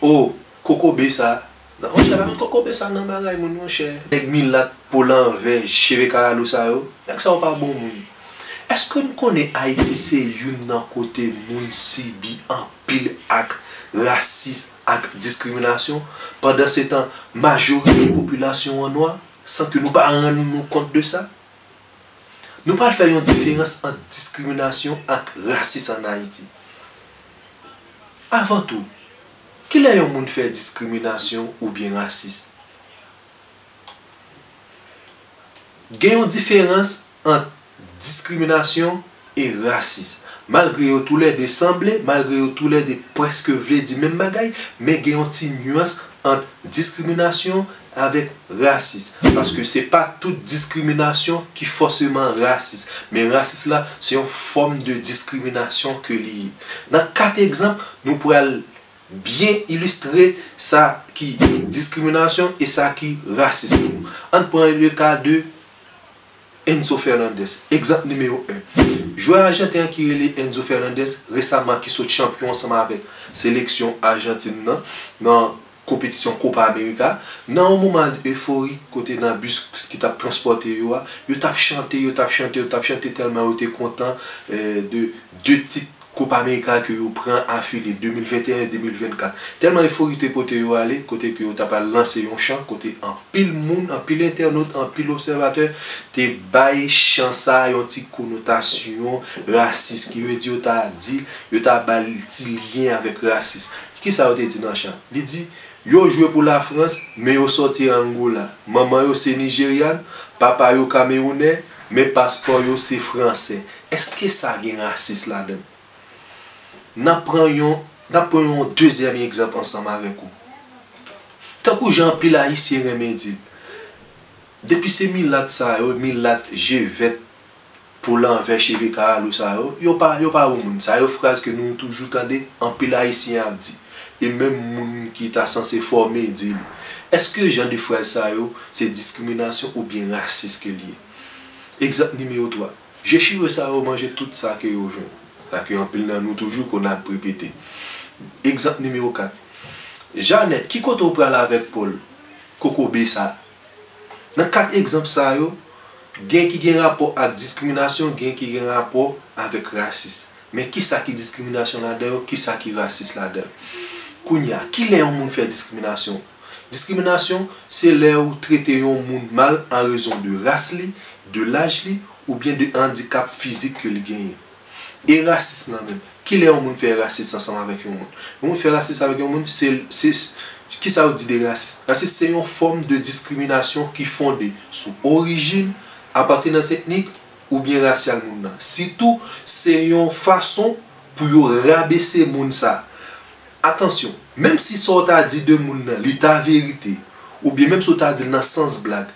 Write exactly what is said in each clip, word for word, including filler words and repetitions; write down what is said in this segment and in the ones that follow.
O, kokobe sa. Nan, monchè, pa met kokobe sa nan bagay moun, monchè. Nèg milat, po lanvè, cheve kalalou sa yo. Nèg sa yo pa bon moun. Èske n konnen Ayiti se youn nan kote moun sibi anpil ak rasis ak diskriminasyon? Pandansetan, majorite popilasyon an nwa, san ke nou pa rann nou kont de sa. Nou pral fè yon diferans ant diskriminasyon ak rasis ann Ayiti. Avan tou, kilè yon moun fè diskriminasyon oubyen rasis? Gen yon diferans ant diskriminasyon e rasis. Malgre yo toulède sanble, malgre yo toulède prèske vle di menm bagay, men gen yon ti nyans ant diskriminasyon avèk rasis. Paske se pa tout diskriminasyon ki fòseman rasis. Men rasis la, se yon fòm de diskriminasyon ke li ye. Nan kat egzanp, nou pral byen ilistre sa ki diskriminasyon e sa ki rasis pou nou. Ann pran le ka de Enzo Fernandez. Egzanp nimewo en. Jwè ajanten an ki rele Enzo Fernandez resaman ki sot chanpyon ansanm avèk seleksyon Ajantin nan, nan konpetisyon Copa America, nan yon moman eforik kote nan bis ki t ap transpòte yo a, yo t ap chante, yo t ap chante, yo t ap chante tèlman yo te kontan, eh, de de tit Copa America ke yo pran afile de mil venteyen e de mil vennkat. Tèlman efori te pote yo ale, kote ke yo ta pral lanse yon chan, kote anpil moun, anpil entènot, anpil obsèvatè te bay chan sa a yon ti konotasyon rasis, ki vle di yo ta di, yo ta ba l ti lyen avèk rasis. Kisa yo te di nan chan? Li di, yo jwe pou Lafrans, men yo sòti Angola. Manman yo se Nijeryan, papa yo Kamewounè, men paspò yo se fransè. Èske sa gen rasis ladan l? N ap pran yon, n ap pran yon dezyèm egzanp ansanm avèk ou. Tankou jan anpil Ayisyen renmen di l, depi se milat sa yo, milat je vèt, po lanvè, cheve kalalou sa yo, yo pa, yo pa bon moun. Sa yo fraz ke nou toujou tande anpil Ayisyen ap di. E menm moun ki ta sanse fòme di li. Èske jan de fraz sa yo se diskriminasyon oubyen rasis ke l ye? Egzanp nimewo twa. Je chire sa yo manje tout sa ke yo jwenn. Sa ke anpil nan nou toujou konn ap repete. Egzanp nimewo kat. Janèt, ki kote w pral avèk Pòl? Kokobe sa. Nan kat egzanp sa yo, gen ki gen rapò ak diskriminasyon, gen ki gen rapò avèk rasis. Men kisa ki diskriminasyon ladan yo, kisa ki rasis ladan l? Kounye a, kilè yon moun fè diskriminasyon? Diskriminasyon, se lè ou trete yon moun mal an rezon de ras li, de laj li, oubyen de andikap fizik ke li genyen. E rasis lan menm, kilè yon moun fè rasis ansanm avèk yon moun? Yon moun fè rasis avèk yon moun, se, se, kisa yo di de rasis? Rasis se yon fòm de diskriminasyon ki fonde sou orijin, apatenans etnik, oubyen rasyal moun nan. Sitou, se yon fason pou yo rabese moun sa. Atansyon, menm si sa w ta di de moun nan, li ta verite, oubyen menm si w ta di l nan sans blag,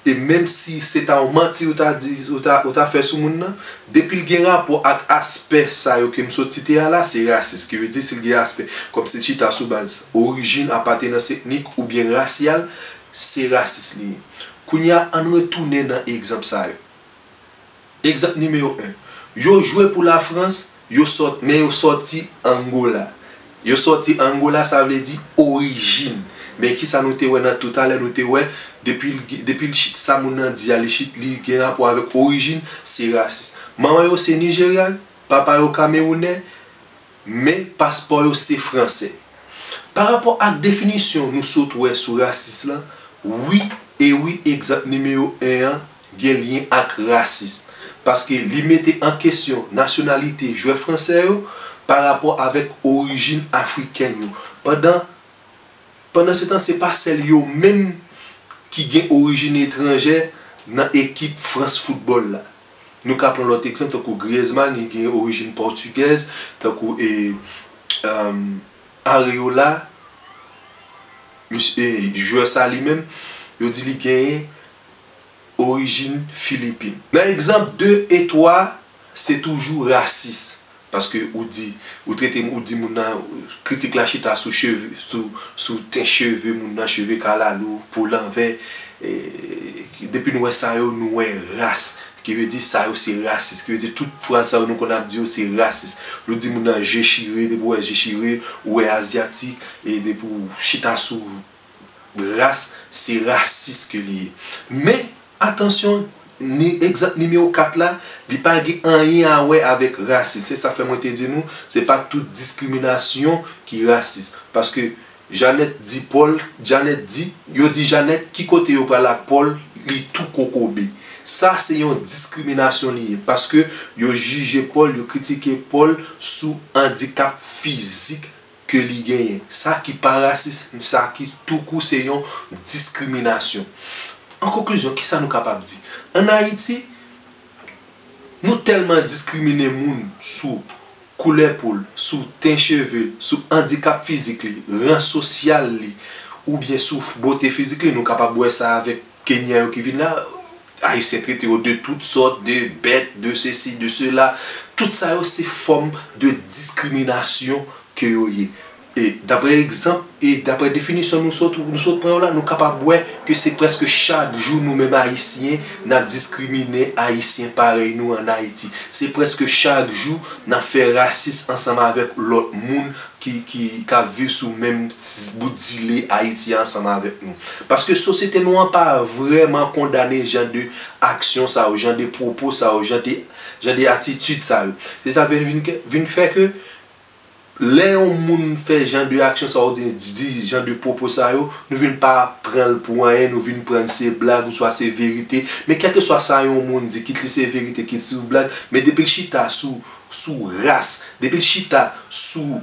e menm si se ta yon manti ou ta di, ou ta, ou ta fè sou moun nan, depi l gen rapò ak aspè sa yo ke m sot site a la, se rasis. Ki vle di, si l gen aspè, kòm se chita sou baz orijin, apatenans etnik oubyen rasyal, se rasis li ye. Kounye a, ann retounen nan egzanp sa yo. Egzanp nimewo en. Yo jwe pou Lafrans, yo sòt, men yo sòti Angola. Yo sòti Angola, sa vle di orijin. Men kisa nou te wè nan toutalè, nou te wè depi l, depi l chit, sa moun nan di a, li chit, li gen rapò avèk orijin, se rasis. Manman yo se Nijeryan, papa yo Kamewounè, men paspò yo se fransè. Pa rapò ak definisyon nou sot wè sou rasis lan, wi e wi, egzanp nimewo en an gen lyen ak rasis, paske li mete an kesyon nasyonalite jwè fransè yo pa rapò avèk orijin afriken yo. Pandan Pandansetan, se pa sèl yo menm ki gen orijin etranjè nan ekip Frans foutbòl la. Nou ka pran lòt egzanp, tankou Griezmann, li gen orijin pòtigèz, tankou, e, um, Areola, misye, e, jwè sa li menm, yo di li genyen orijin Filipin. Nan egzanp de e twa, se toujou rasis. Paske ou di, ou trete, ou di moun nan, kritik la chita sou cheve, sou, sou ten cheve moun nan, cheve kalalou, po lanvè. E, depi nou wè sa yo, nou wè ras Ki vle di sa yo se rasis. Ki vle di tout fraz sa yo nou konn ap di yo se rasis. Lè w di moun nan je chire, depi w wè je chire, ou wè azyatik, e depi w chita sou ras, se rasis ke li ye. Men, atansyon, ni, egzanp nimewo kat la, li pa gen anyen a wè avèk rasis. Se sa fè mwen te di nou, se pa tout diskriminasyon ki rasis. Paske Janèt di Pòl, Janèt di, yo di Janèt ki kote yo pral ak Pòl, li tou kokobe. Sa se yon diskriminasyon li ye, paske yo jije Pòl, yo kritike Pòl sou andikap fizik ke li genyen. Sa ki pa rasis, sa ki toukou se yon diskriminasyon. An konklizyon, kisa nou kapab di? Ann Ayiti, nou tèlman diskrimine moun sou koulè po l, sou ten cheve l, sou andikap fizik li, ran sosyal li, oubyen sou bote fizik li. Nou kapab wè sa avèk Kenyan yo ki vin la. Ayisyen trete yo de tout sòt, de bèt, de sesi, de sela. Tout sa yo se fòm de diskriminasyon ke yo ye. E daprè egzanp, e daprè definisyon nou sot, nou sot pran yo la, nou kapab wè ke se prèske chak jou nou menm Ayisyen n ap diskrimine Ayisyen parèy nou ann Ayiti. Se prèske chak jou n ap fè rasis ansanm avèk lòt moun ki, ki, k ap viv sou menm bout zile Ayiti a ansanm avèk nou. Paske sosyete nou an pa vrèman kondane jan de aksyon sa yo, jan de pwopo sa yo, jan de, jan de atitid sa yo. Se sa vin, vin, vin fè ke lè yon moun fè jan de aksyon sa yo, di, di jan de pwopo sa yo, nou vin pa pran l pou anyen, nou vin pran l se blag ouswa se verite. Men kèlkeswa sa yon moun di, kit li se verite, kit se blag, men depi l chita sou, sou ras, depi l chita sou,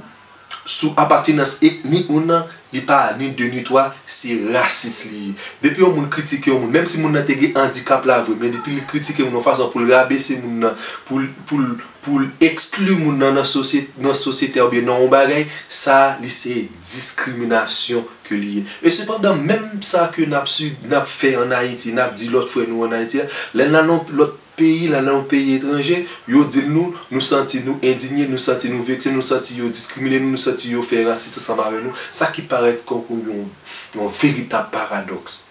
sou apatenans etnik moun nan, li pa ni de ni twa, se rasis li ye. Depi yon moun kritike yon moun, menm si moun nan te gen andikap la vre, men depi li kritike moun yon fason pou l rabese moun nan, pou l, pou l, pou l ekskli moun nan nan sosye-, nan sosyete a oubyen nan yon bagay, sa li se diskriminasyon ke li ye. E sepandan, menm sa ke n ap sib-, n ap fè ann Ayiti, n ap di lòt frè nou ann Ayiti a, lè n al nan lòt peyi, lè n al nan yon peyi etranje, yo di n nou, nou santi nou endinye, nou santi nou vekse, nou santi yo diskrimine nou, nou santi yo fè rasis ansanm avè nou, sa ki parèt tankou yon, yon veritab paradòks.